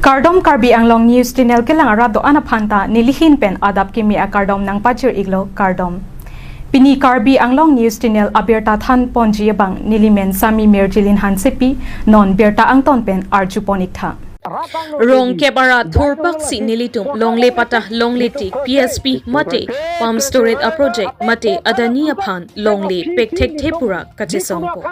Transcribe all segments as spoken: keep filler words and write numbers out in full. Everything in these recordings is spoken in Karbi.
Kardom, Karbi Anglong News Channel kelang arat do-an aphanta nelihin pen adap kimi akardom nangpachir-iklo, kardom. Pini Karbi Anglong News Channel abirta thanponji abang nelimen Sami Mirjilin Hansepi, non birta angton pen arjupon-iktha. Rongkep arat thurpaksi nelitum longle patta, longle tik, P S P mate pump storage a project mate Adani aphan longle pekthekthe pura kachesongpo.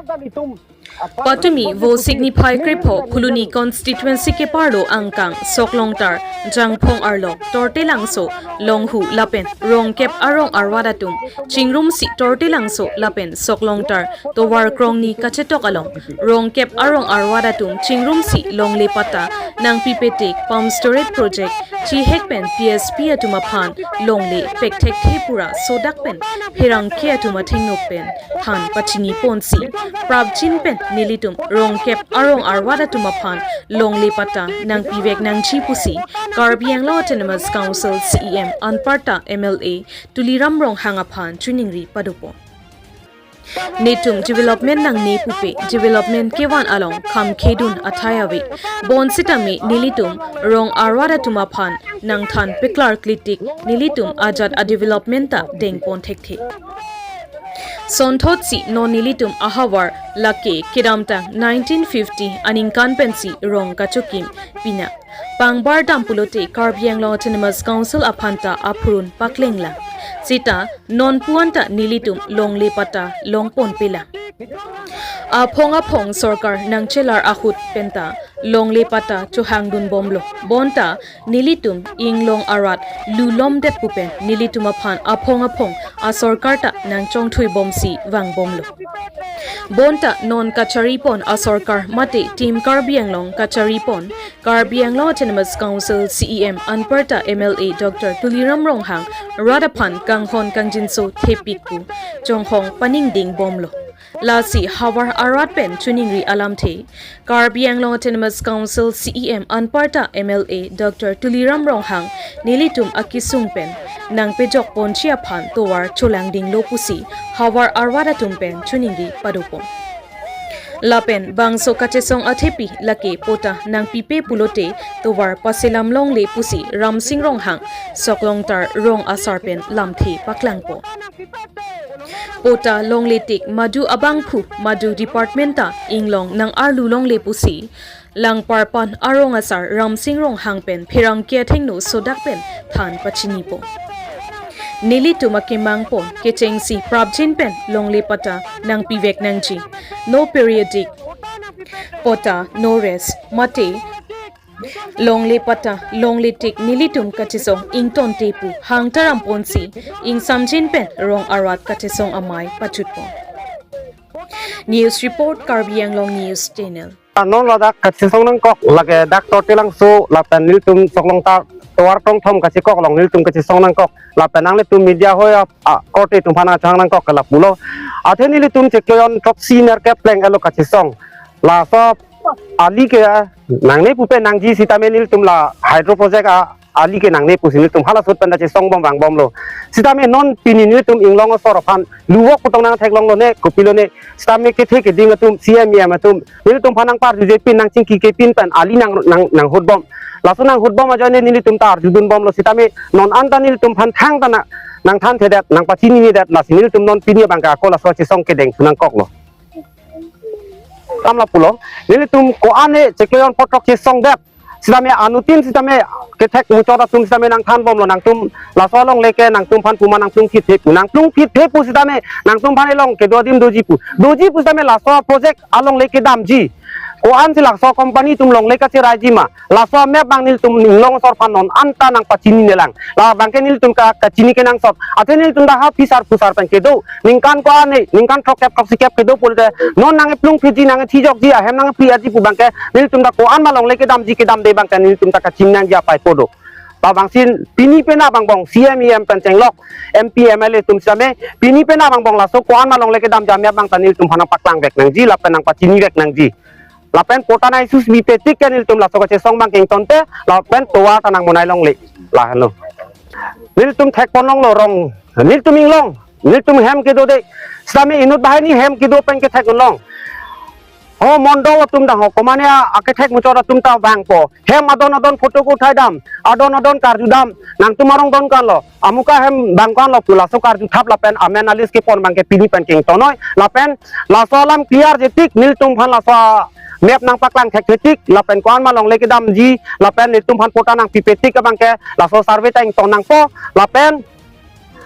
Patumi vo signiphai krepho Phuloni constituency keparlo angkang Soklongtar, Jangphong arlok, Tortelangso, Longhu lapen Rongkep arong arwat atum chingrumsi Tortelangso lapen Soklongtar tovar krongni kachetok along Rongkep arong arwat atum chingrumsi longle patta nangpipetik pump storage project chihek pen P S P atum aphan longle pekthekthe pura sodak pen pherangke atum athengno pen than pachiniponsi prapjin pen nelitum Rongkep arong arwat atum aphan longle patta nangpivek nangji pusi Karbi Anglong Autonomous Council C E M anparta M L A Tuliram Ronghang aphan chiningri padopon. Netum development nangne pupe, development kevan along kham khedun athai ave. Bonsitame nelitum rong arwat atum aphan nangthan peklarkletik, nelitum ajat a development ta dengpon thekthe. Sonthotsi non nelitum ahavar lake kedamtang nineteen fifty aningkan pensi rong kachokim pinang. Pangbar dam pulote Karbi Anglong Autonomous Council aphanta aphurun paklenglang. Seta non puanta nelitum longle patta longponpelang. Aphong aphong sorkar nangchelar ahut penta longle patta chohangdunbomlo. Bonta nelitum inglong arat lulomdet pupen nelitum aphan aphong aphong asorkar ta nangchongthuibomsi vangbomlo. Bonta non kacharipon asorkar mate Team Karbi Anglong kacharipon Karbi Anglong Autonomous Council C E M anparta M L A Doctor Tuliram Ronghang rat aphan kanghon kangjinso thepik pu chonghong paningdingbomlo. Lasi havar arat pen chiningri alamthe, Karbi Anglong Autonomous Council C E M anparta M L A Doctor Tuliram Ronghang nelitum akesung pen nangpejokponji aphan tovar cholangdinglo pusi havar arwat atum pen chiningri padopon. Lapen bangso kachesong athepi lake patta nangpipe pulote tovar paselam longle pusi Ramsing Ronghang Soklongtar rong asar pen lamthe paklangpo. Patta longle tik madu abangphu madu department ta inglong nang-arlu longle pusi Langparpan arong asar Ramsing Ronghang pen pherangke athengno sodak pen than pachinipo. Nelitum akemangpon kechengsi prapjin pen longle patta nangpivek nangji. No periodic patta, no rest, mate longle patta, longle tik nelitum kachesong ingtonte pu hangtaramponsi ingsamjin pen rong arat kachesong amei pachutpon. News report, Karbi Anglong News Channel. Non ladak kachesong nangkok, lake dak Tortelangso lapen nelitum Soklongtar tovar krongthom kachekok along nelitum kachesong nangkok. Lapen nanglitum media hoi ap-, a, korte atum aphan nangchehang nangkok ke lapulo. Athe nelitum chekloion throksi nerkep pleng elo kachesong. Laso ali ke nangne pupe nangji sitame nelitum la hydro project a ali ke nangne pusi nelitum hala ahut pen ta chesongbom vangbomlo. Sitame non pini nelitum inglong asor aphan luvok pu tong nangtheklonglo ne, kopilo ne, sitame kethe keding atum, C E M, E M atum nelitum aphan nangparjuje pin, nangchingkike pin pen ali nang, nang, nanghutbom. Laso nanghutbom ajoine nelitum ta arjudunbomlo, sitame non anta nelitum aphan thangta na, nangthanthedet, nangpachininedet, lasi nelitum non pini abang ke ako laso chesong kedeng thu nangkoklo. Kam lapulo, nelitum ko-an e chekloion apot throk chesongdet. Sitame anuttin sitame kethek muchot atum sitame nangthanbomlo, nangtum laso alongle ke nangtum aphan puma nangplungphit the pu, nangplungphit the pu sitame nangtum aphan elong kedo adim doji pu. Doji pu sitame laso project alongle kedamji. Ko-ansi laso company atum longle kacheraiji ma. Laso amap abang nelitum inglong asor aphan non anta nangpachininelang. La abang ke nelitum ka, kachini kenangsot. Athe nelitum ta ha phisar phusar pen kedo. Ningkan ko-an e, ningkan throkkep throksikep kedo pulote, non nangplungphitji, nangthijokji, ahem nangpri-etji pu abang ke nelitum ta ko-an ma longle kedamji kedamde abang ke nelitum ta kachini nangji apaipo do. Labangsi pini penap angbong C E M, E M pen chenglok, M P, M L A atum sitame pini penap angbong laso ko-an ma longle kedamji amap abang ta nelitum aphan nangpaklangbek nangji lapen nangpachinivek nangji. Lapen patta nai sus bipetik ke nelitum laso kachesong abang ke ingtonte, lapen tovar ta nangmonai longle. Lahelo. Nelitum thekponlonglo rong, nelitum inglong, nelitum hem kedode. Sitame inut banghini hem kedo pen kethekponlong. Ho mondol atum dang ho, komane a-, akethek muchot atum ta vangpo. Hem adon adon photo ko uthai dam, adon adon karju dam, nangtum arong don kan lo. Amuka hem bang kan lo pu laso karju thap lapen amen a-list kepon abangke pini pen kengtonoi. Lapen laso alam clear jetik, nelitum aphan laso map nangpaklang thekthetik, lapen ko-an ma longle kedamji, lapen nelitum aphan patta nangpipetik abangke laso survey ta ingtong nangpo, lapen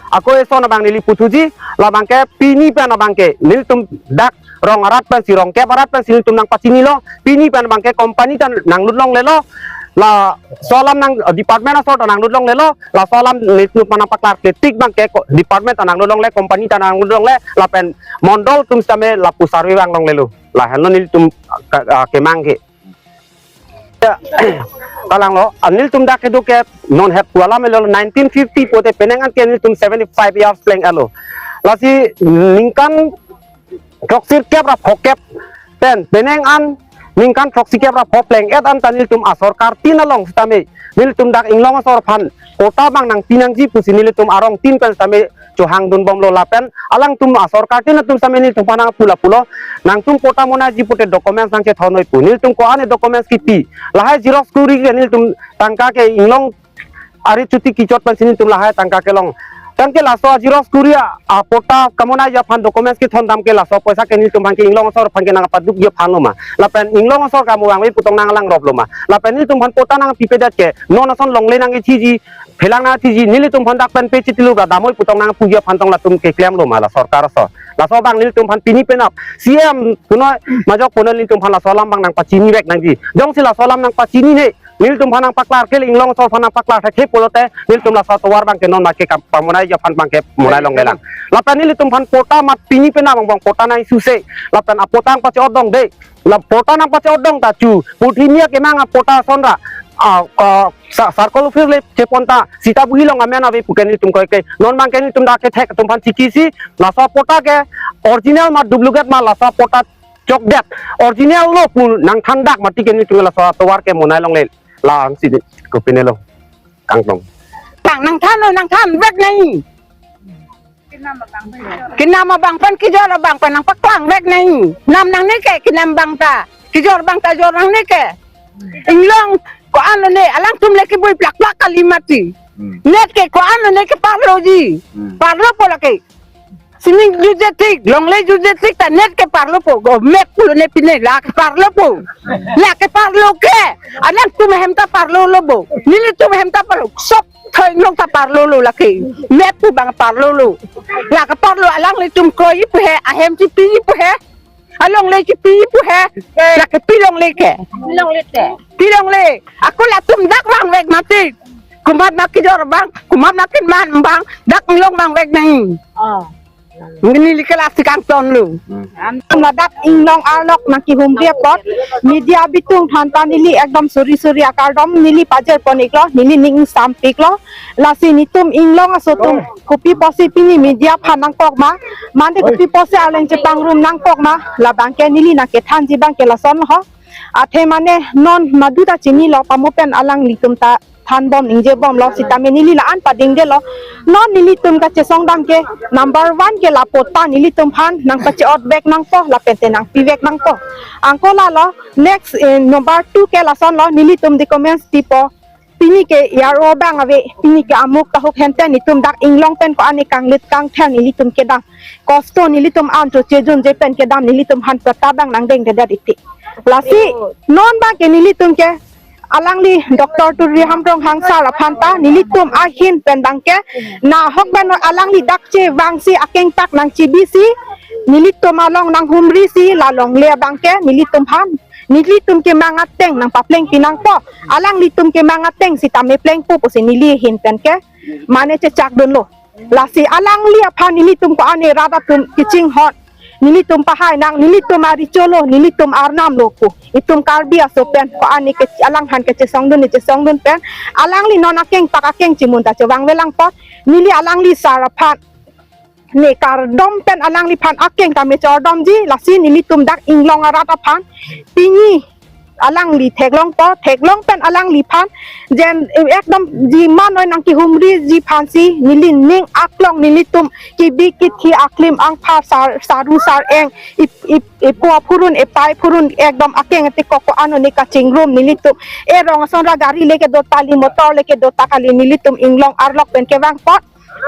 ako eson abang neli puthuji, labangke pini pen abangke nelitum dak rong arat pensi, rongkep arat pensi nelitum nangpachinilo, pini pen abangke company ta nanglut longlelo, laso alam nang, eh, department asor ta nanglut longlelo, laso alam nelitum aphan nangpaklarkletik abangke ko-, department ta nanglut longle, company ta nanglut longle, lapen mondol atum sitame lapu survey vang longlelo. Lahenlo nelitum ka-, ah, kemang ke. Ya, kalanglo, ah, nelitum dak kedo ke non het pu alam elo, nineteen fifty pote penang an ke nelitum seventy-five years pleng elo. Lasi ningkan throksi kep ra phokep pen, penang an ningkan throksi kep ra pho pleng-et an ta nelitum asorkar tin along sitame nelitum dak inglong asor aphan patta abang nangpi nangji pusi nelitum arong tin pen sitame chohangdun bomlo, lapen alangtum asorkar tin atum sitame nelitum aphan nangpu lapulo, nangtum patta monaiji pute documents nangchethonnoi pu. Nelitum ko-an documents kipi, lahai xerox kuri ke nelitum tangka ke inglong ari chuti kichot pensi nelitum lahai tangka kelong. Tangke laso a-xerox kuri a, apatta kamonaiji aphan documents kethondam ke laso apoisa ke nelitum aphan ke inglong asor aphan ke nangpadukji aphan lo ma, lapen inglong asor kamo vangve pu tong nanglang rop lo ma, lapen nelitum aphan patta nangpipedet ke non ason longle nangkethiji, phelang nangkethiji, nelitum aphan dak pen pechitilo ba damnoi pu tong nangpuji aphan tong latum keklem lo ma la sorkar aso. Laso abang nelitum aphan pini penap C M punoi majok punoi nelitum aphan laso alam abang nangpachinivek nangji. Jongsi laso alam nangpachinine, nelitum aphan nangpaklarke, inglong asor aphan nangpaklar thekthek pulote nelitum laso atovar abangke non make kam pamonaiji aphan abangke monai longlelang. Lapen nelitum aphan patta mat pini penap abang abang patta nang suse, lapen apatta nangpache-ot dong de. La patta nangpache-ot dong ta chu, puthimia kemang apatta ason ra, ah, ah, sa-, circle office le chepon ta sita buhi long amen ave pu ke nelitum kroikre. Non abangke nelitum dak kethek atum aphan chikisi, laso patta ke original ma duplicate ma, laso patta chokdet, original lo pu nangthandak mati ke nelitum laso atovar ke monai longle. La ansi kopine lo kangtong. Tang nangthan lo, nangthanvek nai. Kenam abang pen, kejor abang pen nangpaklangvek nai. Nam nangne ke, kenam abang ta, kejor abang ta jor nangne ke. Inglong ko-an lone, alangtum le kebui plakplak kali mati. Hmm. Net ke ko-an lone keparloji. Hmm. Parlopo lake. Sining jutjetik, longle jutjetik ta net keparlopo. Go map pulo ne pine la keparlopo. La keparlo ke. Alangtum ahem ta parlolo bo. Nelitum ahem ta parlo. Sop thoi inglong ta parlolo lake. Map pu abang parlolo. La keparlo alanglitum kroiji pu he, ahem chipi pu he, alongle chipi pu he. La kepi longle ke. Longle ke. Pi longle. Ako latum dak vangvek mati. Komat ma kejor abang, komat ma kenam abang, dak inglong vangvek nai. Oh. Neli ke lasi kangton lo. Hmm. Ladak inglong arlok nangkehumri apot, media bitung aphan ta neli ekdom suri suri akardom neli pajirpon iklo, neli ning sampiklo. Lasi netum inglong aso atum kopi pusi pini media aphan nangkok ma, mande kopi pusi arleng chepangrum nangkok ma, labangke neli nangkethanji abangke lason ho. Athe mane non madu ta chinilo, pamo pen alanglitum ta thanbom ningjebomlo, sitame neli la-an padingdelo. Non nelitum kachesongdam ke number one ke la patta nelitum aphan nangpache-otvek nangpo, lapente nangpivek nangpo. Anke lalo, next, eh, number two ke lasonlo, nelitum documents pipo. Pini ke E R O abang ave, pini ke amuk tahuk hente netum dak inglong pen ko-an kanglit kangthel nelitum kedam. Kosto nelitum an cho chejunje pen kedam, nelitum aphan patta abang nangdengdedet iti. Lasi non abangke nelitum ke alangli Doctor Tuliram Ronghang sir aphan ta nelitum ahin pen abangke nahok pen alangli dak chevangsi akengpak nangchibisi, nelitum along nanghumrisi, la longle abangke nelitum aphan, nelitum kemang ateng nangpaplengpi nangpo, alanglitum kemang ateng sitame plengpo pusi neli ahin pen ke mane chechakdunlo. Lasi alangli aphan nelitum ko-an rat atum kachinghon, nelitum pahai nang, nelitum ari cholo, nelitum arnam lo pu. Itum Karbi aso pen ko-an ke alang aphan kachesongdun, kachesongdun pen alangli non akengpak akeng chimun ta chevangvelang apot, neli alangli sir aphan ne kardom pen alangliphan akeng tame chordomji, lasi nelitum dak inglong arat aphan pini Alangli theklongpo, theklong pen alangliphan jen ekdom jiman noi nangkehumriji aphansi neli ning aklong nelitum kebi kethe aklim angpha sar, saru sar-eng ip, ip, ipo aphurun, ipai phurun ekdom akeng ate koko ano ne kachingrum nelitum. E rong ason ra gari le kedo ta kali, motor le kedo ta kali, nelitum inglong arlok pen kevang apot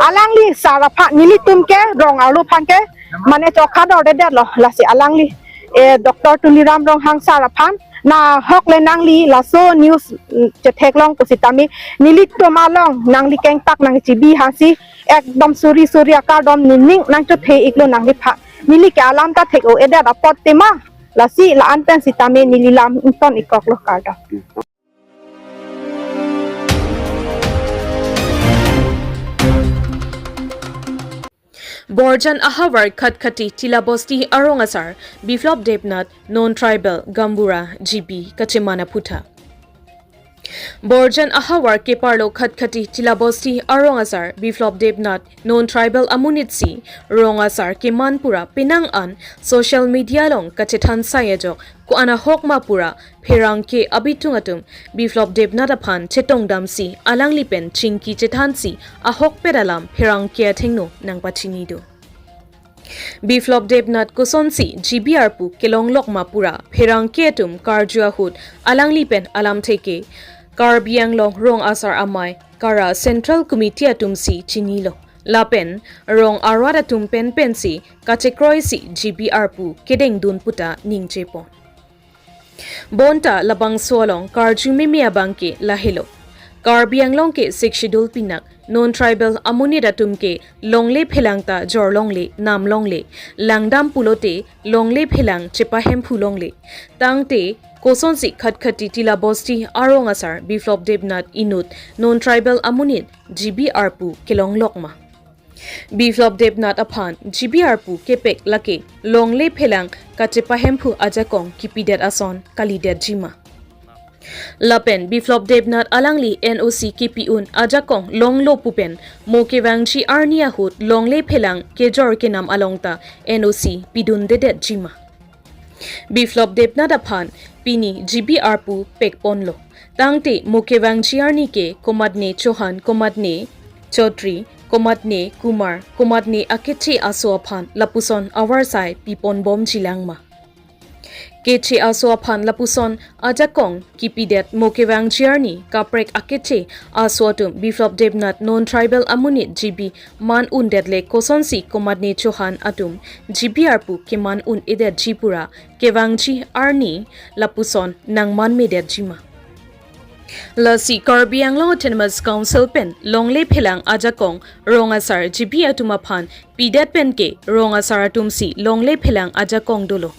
alangli sar aphan nelitum ke rong arlo aphan ke mane chokha dordedetlo, lasi alangli, eh, Doctor Tuliram Ronghang sar aphan nahok le nangli laso news, mm, chetheklong pusitame nelitum along nangli kengtak nangchibi hasi ekdom suri suri akardom nening nangchothe iklo nangliphan. Neli ke alam ta thek-o-edet apot tema, lasi la-an pen sitame neli lam ington ikkoklo, kardom. Borjan ahavar Khatkhati Tilabosti arong asar Biplop Debnath, non tribal Gaonbura G B kacheman aphutha. Borjan ahavar keparlo Khatkhati Tilabosti arong asar Biplop Debnath, non tribal amonit si rong asar keman pura penang an social media along kachethan sai ajok ko-an ahok ma pura pherangke abitung atum Biplop Debnath aphan chetongdamsi alangli pen chingki chethansi ahokpet alam pherangke athengno nangpachini do. Biplop Debnath kosonsi G B arpu kelonglok ma pura pherangke atum karju ahut alangli pen alamthe ke Karbi Anglong Rong Asar Amei Kara Central Committee atumsi chinilo. Lapen rong arat atum pen pensi kachekroisi G B arpu kedengdun puta ningjepo. Bonta labangso along karju meme abang ke lahelo. Karbi Anglong ke Sixth Schedule pinak non tribal amonit atum ke longle phelang ta jorlongle, namlongle, langdam pulote longle phelang chepahemphu longle. Tangte kosonsi Khatkhati Tilabosti arong asar Biplop Debnath inut non tribal amonit G B arpu kelonglok ma? Biplop Debnath aphan G B arpu kepek lake longle phelang kachepahemphu ajakong kipidet ason kalidetji ma? Lapen Biplop Debnath alangli N O C kipi-un ajakong longlo pu pen mo kevangji arni ahut longle phelang kejor kenam along ta N O C pidundedetji ma? Biplop Debnath aphan pini G B arpu pekponlo. Tangte mo kevangji arni ke komatne Chauhan, komatne Chaudhary, komatne Kumar, komatne akeche aso aphan lapuson avarsai piponbomjilang ma? Keche aso aphan lapuson ajakong kipidet mo kevangji arni kaprek akeche aso atum Biplop Debnath non tribal amonit G B man undetle kosonsi komatne Chauhan atum G B arpu keman un-edetji pura kevangji arni lapuson nangmanmedetji ma? Lasi Karbi Anglong Autonomous Council pen longle phelang ajakong rong asar G B atum aphan pidet pen ke rong asar atumsi longle phelang ajakong dolo.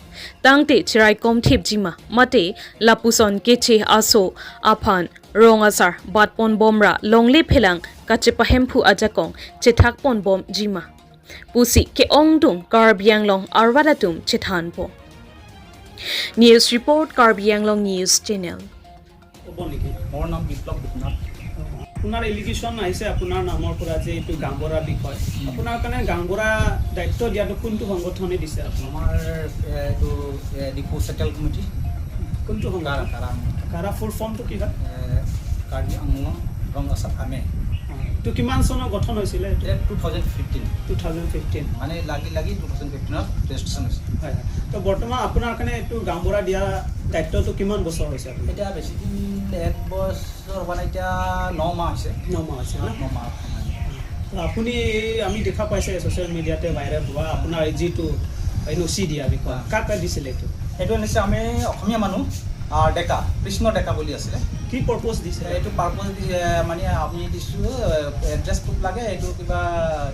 Tangte cheraikom thipji ma? Mate lapuson keche aso aphan rong asar batponbomra longle phelang kachepahemphu ajakong chethakponbomji ma pusi ke-ongdung Karbi Anglong arat atum chethanpo. News report, Karbi Anglong News Channel. হ'ব নেকি? মোৰ নাম বিপ্লৱ দেৱনাথ। আপোনাৰ এলিগেশ্যন আহিছে আপোনাৰ নামৰ পৰা যে এইটো গাঁওবুঢ়া বিষয়। আপোনাৰ কাৰণে গাঁওবুঢ়া দায়িত্ব দিয়াটো কোনটো সংগঠনে দিছে আপোনাক? আমাৰ, এ, এইটো, এ, ডিফু চেণ্ট্ৰেল কমিটি। কোনটো সংগঠন? কাৰা, কাৰা। কাৰা ফুল ফৰ্মটো কি হয়? এ, কাৰ্বি আংলং ৰং আছাম আমে। অ, এইটো কিমান চনত গঠন হৈছিলে এইটো? এইটো two thousand fifteen. Two thousand fifteen. মানে লাগি লাগি টু থাউজেণ্ড ফিফটিনত ৰেজিষ্ট্ৰেশ্যন হৈছে। হয়, হয়। তো বৰ্তমান আপোনাৰ কাৰণে এইটো গাঁওবুঢ়া দিয়া দায়িত্বটো কিমান বছৰ হৈছে আপোনাৰ? এতিয়া বেছি দিন, এক বছৰ হোৱা নাই, এতিয়া ন মাহ হৈছে। ন মাহ হৈছে ন? ন মাহ। তো আপুনি, আমি দেখা পাইছে ছ'চিয়েল মিডিয়াতে ভাইৰেল হোৱা আপোনাৰ এই যিটো এন অ' চি দিয়া বিষয়ে, হয়। কাক কাক দিছিলে এইটো? এইটো আনিছে আমি অসমীয়া মানুহ, আহ, ডেকা, কৃষ্ণ ডেকা বুলি আছিলে। কি পাৰ্পছ দিছে? এইটো পাৰ্পছ দি, এ, মানে আমি দিছোঁ, এ, এড্ৰেছ প্ৰুফ লাগে, এইটো কিবা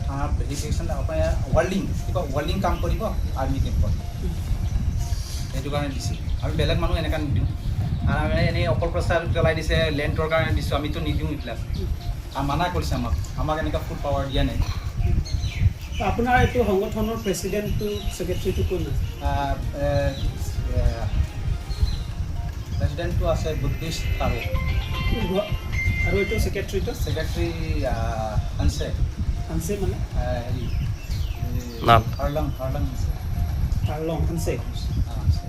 থানা ভেৰিফিকেশ্যন, আপোনাৰ ৱাৰ্লিং, কিবা ৱাৰ্লিং কাম কৰিব আৰ্মি কেম্পত, সেইটো কাৰণে দিছোঁ। আমি বেলেগ মানুহ এনেকা নিদিওঁ। আৰু আমি এনেই অকল প্ৰচাৰ জ্বলাই দিছে, লেণ্ডৰ কাৰণে দিছোঁ, আমিতো নিদিওঁ এইবিলাক। আৰু মানা কৰিছে আমাক, আমাক এনেকা ফুল পাৱাৰ দিয়া নাই। আপোনাৰ এইটো সংগঠনৰ প্ৰেচিডেণ্টটো, ছেক্ৰেটাৰীটো কোন আছে? আহ, এ, এ, প্ৰেচিডেণ্টটো আছে বুদ্ধিষ্ট তাৰো। আৰু এইটো ছেক্ৰেটাৰীটো? ছেক্ৰেটাৰী, আহ, হানছে। হানছে মানে? আহ, হেৰি, এই নাম? হাৰ্লং, হাৰ্লং হানছে। হাৰ্লং হানছে। আহ, হানছে।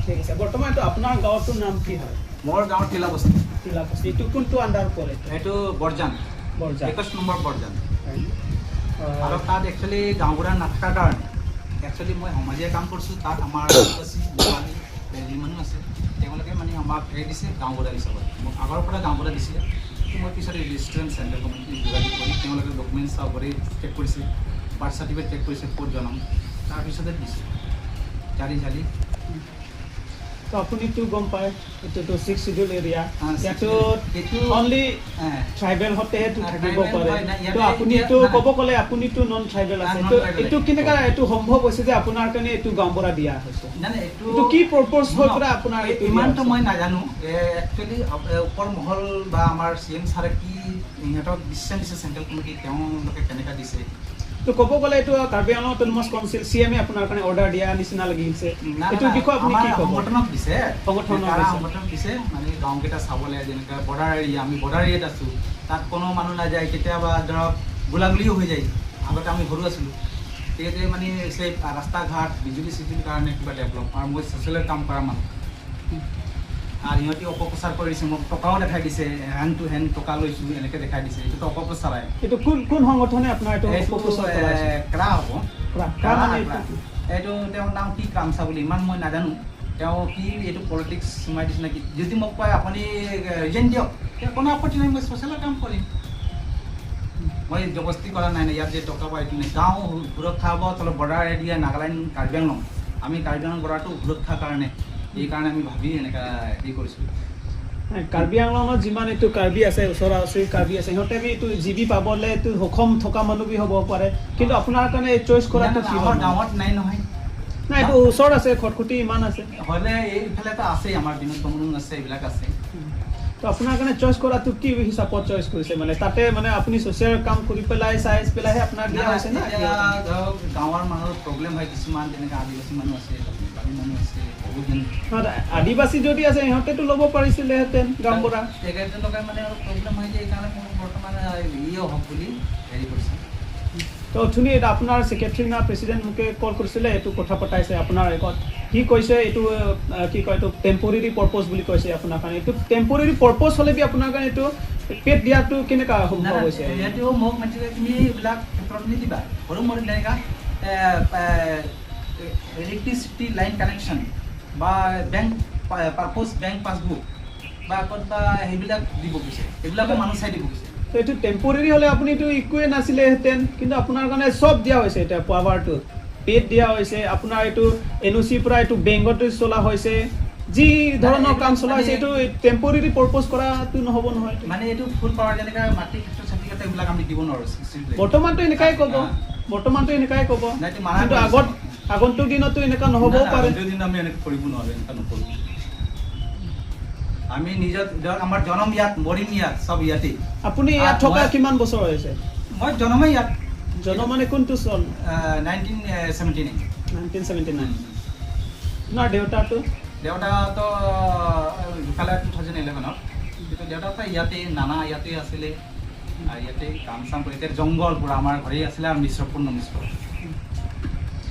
ঠিক আছে, বৰ্তমান এইটো আপোনাৰ গাঁৱৰটো নাম কি হয়? মোৰ গাঁৱৰ তিলাবস্তি। তিলাবস্তি, এইটো কোনটো আণ্ডাৰ পৰে? এইটো বৰজান। বৰজান। একৈশ নম্বৰ বৰজান। হয়। আহ, আৰু তাত একচুৱেলি গাঁওবুঢ়া নাথাকাৰ কাৰণে, একচুৱেলি মই সমাজিয়া কাম কৰিছোঁ, তাত আমাৰ আদিবাসী, নেপালী, বেংগলী মানুহ আছে, তেওঁলোকে মানে আমাক হেৰি দিছে গাঁওবুঢ়া হিচাপত। মোক আগৰ পৰা গাঁওবুঢ়া দিছিলে, কিন্তু মই পিছত ৰেজিষ্ট্ৰেশ্যন চেণ্টাৰ কমিটিত যোগাযোগ কৰি তেওঁলোকে ডকুমেণ্টছ চাব কৰি চেক কৰিছে, বাৰ্থ চাৰ্টিফিকেট চেক কৰিছে, ক'ত জনম, তাৰপিছতে দিছে জাৰি জালি। তো আপুনিতো গম পায়, এইটোতো ছিক্স শ্বিডিউল এৰিয়া, হা, ছিক্স ইয়াতো শ্বিডিউল। এইটো, অনলি হা। ট্ৰাইবেল হতেহে তো হা, থাকিব ট্ৰাইবেল পাৰে। হয়, নাই, ইয়াতে তো আপুনি এতিয়া, এইটো নাই। ক'ব গ'লে আপুনিতো নন ট্ৰাইবেল হা, আছে। নন তো ট্ৰাইবেল। এইটো কেনেকা, এইটো সম্ভৱ হৈছে যে আপোনাৰ কাৰণে এইটো গাঁওবুঢ়া দিয়া হৈছে? নাই, নাই, এইটো এইটো কি পাৰ্পাছ হৈ শুনক, পেলাই আপোনাৰ এই এইটো দিয়া ইমানটো হৈছে? মই নাজানো। এ, একচুৱেলি, এ, ওপৰ মহল বা আমাৰ চি এম ছাৰে কি সিহঁতক ডিচিশ্যন দিছে চেণ্ট্ৰেল কমিটি, তেওঁলোকে কেনেকা দিছে? তো ক'ব গ'লে এইটো Karbi Anglong autonomous council, C M A আপোনাৰ কাৰণে অৰ্ডাৰ দিয়া নিচিনা লাগিছে। না, না, এইটো না, বিষয়ে আপুনি কি আমাৰ ক'ব? সংগঠনক দিছে। সংগঠনক তাৰ দিছে। সংগঠনক দিছে, মানে গাঁওকেইটা চাবলৈ, যেনেকে বৰ্ডাৰ এৰিয়া, আমি বৰ্ডাৰ এৰিয়াত আছোঁ, তাত কোনো মানুহ নাযায়, কেতিয়াবা ধৰক গোলাগুলিও হৈ যায়। আগতে আমি সৰু আছিলোঁ, তেতিয়া মানে সেই ৰাস্তা ঘাট, বিজুলী চিজুলীৰ কাৰণে কিবা ডেভেলপ, আৰু মই ছ'চিয়েলৰ কাম কৰা মানুহ। আৰু সিহঁতে অপপ্ৰচাৰ কৰিছে, মোক টকাও দেখাই দিছে, হেণ্ড টু হেণ্ড টকা লৈছোঁ, এনেকে দেখাই দিছে। এইটোতো অপপ্ৰচাৰ হয়। এইটো কোন, কোন সংগঠনে আপোনাৰ এইটো এইটো, অপপ্ৰচাৰ এ, চলাইছে? ক্ৰা হ'ব। ক্ৰা, ক্ৰা ক্ৰা, মানে ক্ৰা। এইটো কি? এইটো তেওঁৰ নাম কি কামচা বুলি, ইমান মই নাজানো। তেওঁ কি এইটো পলিটিক্স সোমাই দিছে নেকি? যদি মোক কয়, "আপুনি, এ, ৰিজাইন দিয়ক," তে কোনো আপত্তি নাই, মই ছ'চিয়েলৰ কাম কৰিম। মই জবৰদস্তি কৰা নাই, নাই, ইয়াত যে টকা পায়, এইটো নাই। গাঁও সুৰক্ষা হ'ব, তলত বৰ্ডাৰ এৰিয়া, নাগালেণ্ড, কাৰ্বি আংলং। আমি কাৰ্বি আংলং বৰ্ডাৰটো সুৰক্ষাৰ কাৰণে, এই কাৰণে আমি ভাবি এনেকা হেৰি কৰিছোঁ। নাই, কাৰ্বি আংলঙত যিমান এইটো কাৰ্বি আছে, ওচৰা ওচৰি কাৰ্বি আছে, সিহঁতে বি এইটো জি বি পাবলৈ এইটো সক্ষম থকা মানুহ বি হ'ব পাৰে, কিন্তু আপোনাৰ কাৰণে এই চইচ নাই, কৰাটো নাই, কি আমাৰ হয়? গাঁৱত নাই নহয়। নাই, এইটো ওচৰত আছে, খটখটি ইমান আছে। হ'লে এইফালে এটা আছেই, আমাৰ বিনোদ বমন আছে, এইবিলাক আছে। তো আপোনাৰ কাৰণে চইচ কৰাটো কি হিচাপত চইচ কৰিছে? মানে তাতে মানে আপুনি ছ'চিয়েল কাম কৰি পেলাই, চাই পেলাইহে আপোনাৰ দিয়া নাই, হৈছে না? এতিয়া ধৰক গাঁৱৰ মানুহৰ প্ৰব্লেম হয়, কিছুমান যেনেকে আদিবাসী মানুহ আছে, নেপালী মানুহ আছে, বহু দিন নহয়, আদিবাসী যদি আছে, সিহঁতেতো ল'ব পাৰিছিলেহেঁতেন গাঁওবুঢ়া। তেখেতলোকে মানে অলপ প্ৰব্লেম হয় যে এইকাৰণে মই বৰ্তমান ইয়ে হওক বুলি হেৰি কৰিছোঁ। তো অথনি এটা আপোনাৰ ছেক্ৰেটাৰী না প্ৰেচিডেণ্ট মোকে কল কৰিছিলে, এইটো কথা পতাইছে আপোনাৰ আগত। সি কৈছে এইটো, আহ, কি কয়, এইটো টেম্পৰেৰী পাৰ্পাছ বুলি কৈছে আপোনাৰ কাৰণে। এইটো টেম্পৰেৰী পাৰ্পাছ হ'লে বি আপোনাৰ কাৰণে এইটো পেড দিয়াটো কেনেকা সম্ভৱ নাই, নাই, হৈছে? ইয়াতেও মোক মাতিছে, "তুমি এইবিলাক ক্ষেত্ৰত নিদিবা।" সৰু মৰু তেনেকা, এ, এ, ইলেক্ট্ৰিচিটি লাইন কানেকশ্যন বা বেংক পা-, পাৰ্পাছ, বেংক পাছবুক বা ক'তবা সেইবিলাক দিব বিচাৰে। এইবিলাকো মানুহ চাই দিব বিচাৰে। তো এইটো টেম্পৰেৰী হ'লে আপুনিতো একোৱে নাছিলেহেঁতেন, কিন্তু আপোনাৰ কাৰণে চব দিয়া হৈছে এতিয়া পাৱাৰটো। পেড দিয়া হৈছে, আপোনাৰ এইটো এন অ' চিৰ পৰা এইটো বেংকত চলা হৈছে, যি ধৰণৰ নাই, কাম এইবিলাক চলা হৈছে, মানে এইটো টেম্পৰেৰী পাৰ্পাছ কৰাটো নহ'ব নহয়। মানে এইটো ফুল পাৱাৰ যেনেকা মাটি ক্ষেত্ৰত চাৰ্টিফিকেট এইবিলাক আমি দিব নোৱাৰোঁ, ছিক্স শ্বিডিউল। বৰ্তমানতো এনেকাই ক'ব, হা। বৰ্তমানতো এনেকাই ক'ব। নাই, এইটো মানা কিন্তু কৰিছে। আগত, আগন্তুক দিনতো এনেকা নহ'বও নাই, নাই, পাৰে। আগন্তুক দিনত আমি এনেকে কৰিব নোৱাৰোঁ, এনেকা নকৰোঁ। আমি নিজৰ, ধৰক, আমাৰ জনম ইয়াত, মৰিম ইয়াত, চব ইয়াতেই। আপুনি ইয়াত আহ, থকা মই, কিমান বছৰ হৈছে? মই জনমেই ইয়াত। জনম মানে কোনটো চন? আহ, nineteen seventy nine. Nineteen seventy nine. আপোনাৰ দেউতাৰটো? দেউতাতো, আহ, ঢুকালে টু থাউজেণ্ড ইলেভেনত। কিন্তু দেউতাতো ইয়াতেই, নানা ইয়াতেই আছিলে। আৰু ইয়াতেই কাম চাম কৰি, এতিয়া জংঘল পুৰা আমাৰ ঘৰেই আছিলে আৰু মিশ্ৰপুৰ নমিশ্ৰ।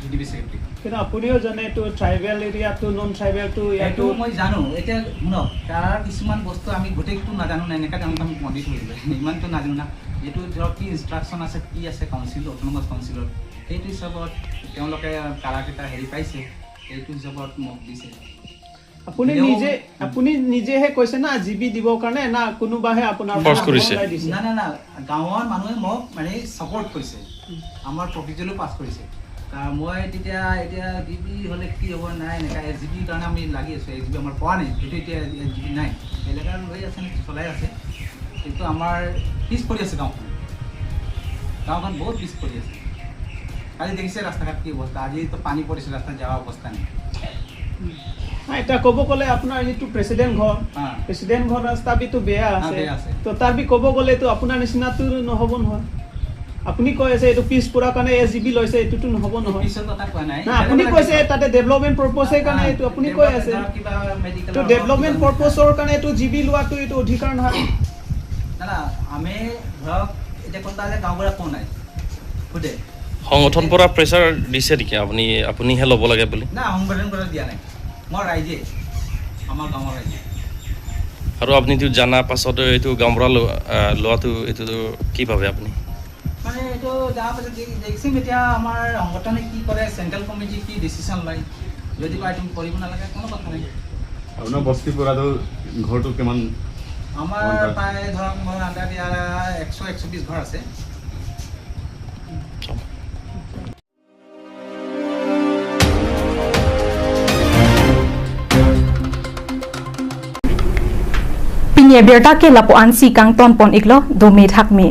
V D P secretary. কিন্তু আপুনিও জানে এইটো ট্ৰাইবেল এৰিয়াটো, নন ট্ৰাইবেলটো ইয়াতো এইটো মই জানো। এতিয়া শুনক, তাৰ কিছুমান বস্তু আমি গোটেইটো নাজানো, নাই, এনেকা জানো আমি পণ্ডিত হৈ গ'লো। ইমানটো নাজানো না। এইটো ধৰক কি ইনষ্ট্ৰাকশ্যন আছে, কি আছে কাউন্সিল, অট'নমাছ কাউন্সিলৰ, সেইটো হিচাপত তেওঁলোকে কালাৰকেইটা হেৰি পাইছে, সেইটো হিচাপত মোক দিছে। আপুনি নিজে, আপুনি নিজেহে কৈছে না জি বি দিবৰ কাৰণে, না কোনোবাহে আপোনাৰ ফৰ্চ পৰা কৰিছে? মন ওলাই দিছে? না, না, না, গাঁৱৰ মানুহে মোক মানে ছাপোৰ্ট কৰিছে, আমাৰ প্ৰপ'জেলো পাছ কৰিছে। কা-, মই তেতিয়া এতিয়া জি বি হ'লে কি হ'ব, নাই, এনেকা এ জি বিৰ কাৰণে আমি লাগি আছোঁ, এ জি বি আমাৰ পোৱা নাই, সেইটো এতিয়া এ জি বি নাই, এলেকা লৈ আছে নে চলাই আছে, কিন্তু আমাৰ পিছ পৰি আছে গাঁওখন, গাঁওখন বহুত পিছ পৰি আছে। কালি দেখিছে ৰাস্তা ঘাট কি অৱস্থা, আজিতো পানী পৰিছে, ৰাস্তাত যোৱা অৱস্থা নাই। নাই, এতিয়া ক'ব গ'লে আপোনাৰ এইটো প্ৰেচিডেণ্ট ঘৰ, হা। প্ৰেচিডেণ্ট ঘৰ ৰাস্তা বিটো বেয়া হা, আছে। বেয়া আছে। তো তাৰ বি ক'ব গ'লেতো আপোনাৰ নিচিনাতো নহ'ব নহয়। আপুনি কৈ আছে এইটো পিছ পৰা কাৰণে এ জি বি লৈছে, এইটোতো নহ'ব নহয়। পিছৰ কথা কোৱা নাই। না, এতিয়া আপুনি মানে কৈছে কি তাতে ডেভেলপমেণ্ট পাৰ্পছৰ কাৰণে হা, এইটো আপুনি কৈ ডেভেলপমেণ্ট আছে। ধৰক কিবা মেডিকেলৰ তো ডেভেলপমেণ্ট হওক, পাৰ্পছৰ কাৰণে এইটো জি বি লোৱাটো এইটো অধিকাৰ নহয়। না, না, আমি ধৰক এতিয়া কোনোবা যে গাঁওবুঢ়া কোন নাই, সোধে। সংগঠন পৰা প্ৰেছাৰ দিছে নেকি আপুনি, আপুনিহে ল'ব লাগে বুলি? না, সংগঠন পৰা দিয়া নাই। মই ৰাইজে, আমাৰ গাঁৱৰ ৰাইজে। আৰু আপুনি এইটো জানা পাছত এইটো গাঁওবুঢ়া লো- আহ, লোৱাটো এইটো কি ভাবে আপুনি? মানে এইটো যাৰ পাছত দে- দেখিছোঁ এতিয়া আমাৰ সংগঠনে কি কৰে, চেণ্ট্ৰেল কমিটি কি ডিচিশ্যন লয়। যদি কয় তুমি কৰিব নালাগে, কোনো কথা নাই। আপোনাৰ বস্তি পুৰাটো ঘৰটো কিমান? আমাৰ হয়। প্ৰায় ধৰক মই আন্দাজ ইয়াৰ একশ একশ বিশ ঘৰ আছে। Pini abirta ke lapu-ansi kangton pon iklo, dome thakme.